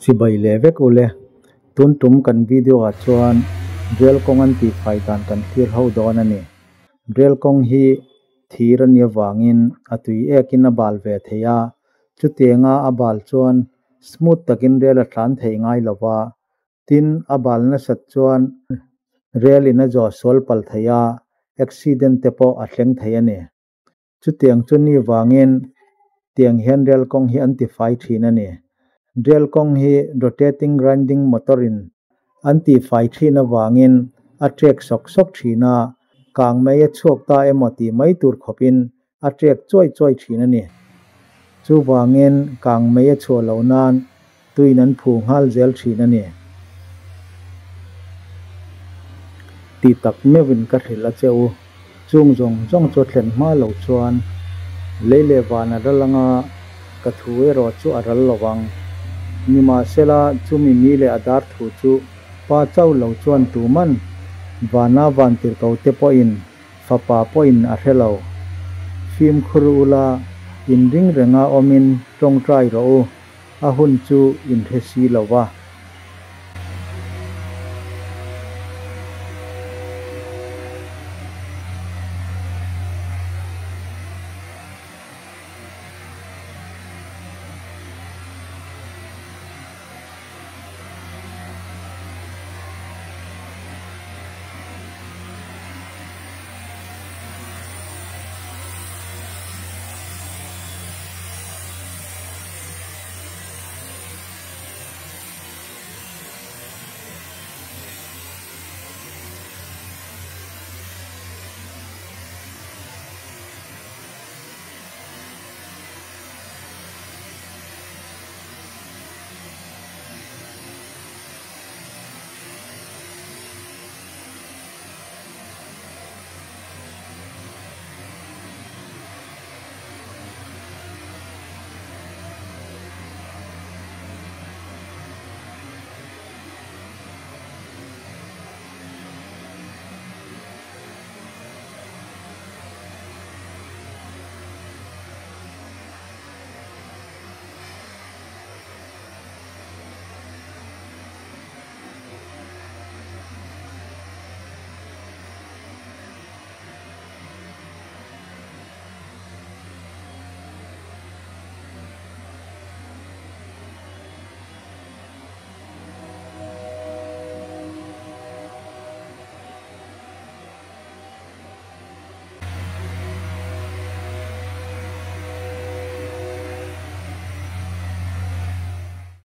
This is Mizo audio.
Chibai leh vek ule. Tun tum kan video ah chuan rel kawng an tihfai dan kan thlir ho dawn a ni. Rel kawng hi thir a nih avangin a tui ekin a bal ve thei a, chutianga a bal chuan smooth takin rel a tlan thei ngai lo va, tin a bal nasat chuan rel in a zawh sual palh thei a, accident te pawh a thleng thei a ni. Chutiang chu ni vangin tiang hian rel kawng hi an tifai thin a ni. Rel kawng hi rotating grinding motor in an tihfai thin avangin a trek sawk sawk thin a, kang mai a chhuak ta emaw tih mai tur khawpin a trek chuai chuai thin a ni. Chuvangin kang mai a chhuah loh nan tuin an phu nghal zel thin a ni. Ti tak meuhin ka hrilh a che u. Chung zawng zawng chu a thlen hma lo chuan lei leh van a ral anga ka thu erawh chu a ral lo vang. Nimahsela, chumi ni leh a dar thu chu Pa chauh lo chuan tuman vana vantirhko te pawhin Fapa pawhin a hre lo. Fimkhur ula, inring renga awmin tawngtai rawh u, a hun chu in hre si lo va.